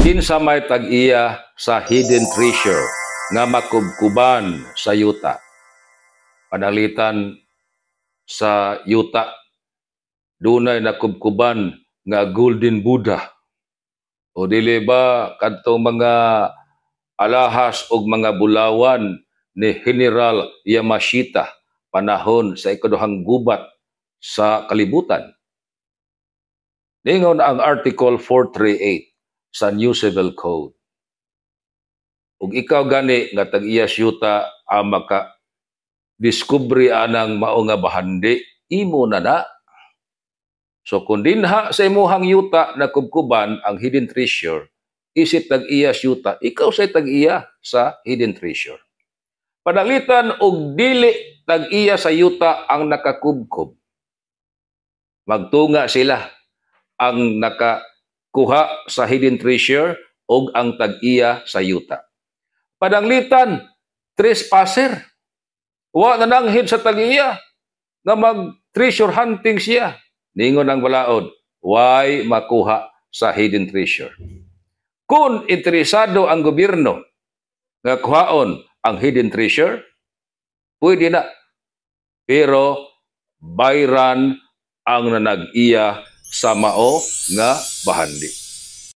Kinsa may tag-iya sa hidden treasure nga makubkuban sa yuta? Pananglitan sa yuta dunay nakubkuban nga golden Buddha o dili ba kadtong mga alahas og mga bulawan ni General Yamashita panahon sa ikaduhang gubat sa kalibutan. Ningon ang Article 438 sa New Civil Code, ug ikaw gani nga tag-iya yuta ang maka diskubre anang mao nga bahandi, imo na na. So kung dinha sa imuhang yuta nakubkuban ang hidden treasure, isip tag-iya yuta, ikaw say tag-iya sa hidden treasure. Pananglitan og dili tag-iya sa yuta ang nakakubkob, magtunga sila ang nakakuha sa hidden treasure og ang tag-iya sa yuta. Pananglitan trespasser, wa nananghid sa tag-iya nga mag treasure hunting siya, ningon ang balaod, way makuha sa hidden treasure. Kung interesado ang gobyerno nga kuhaon ang hidden treasure, pwede na. Pero bayran ang nanag-iya sa mao nga bahandi.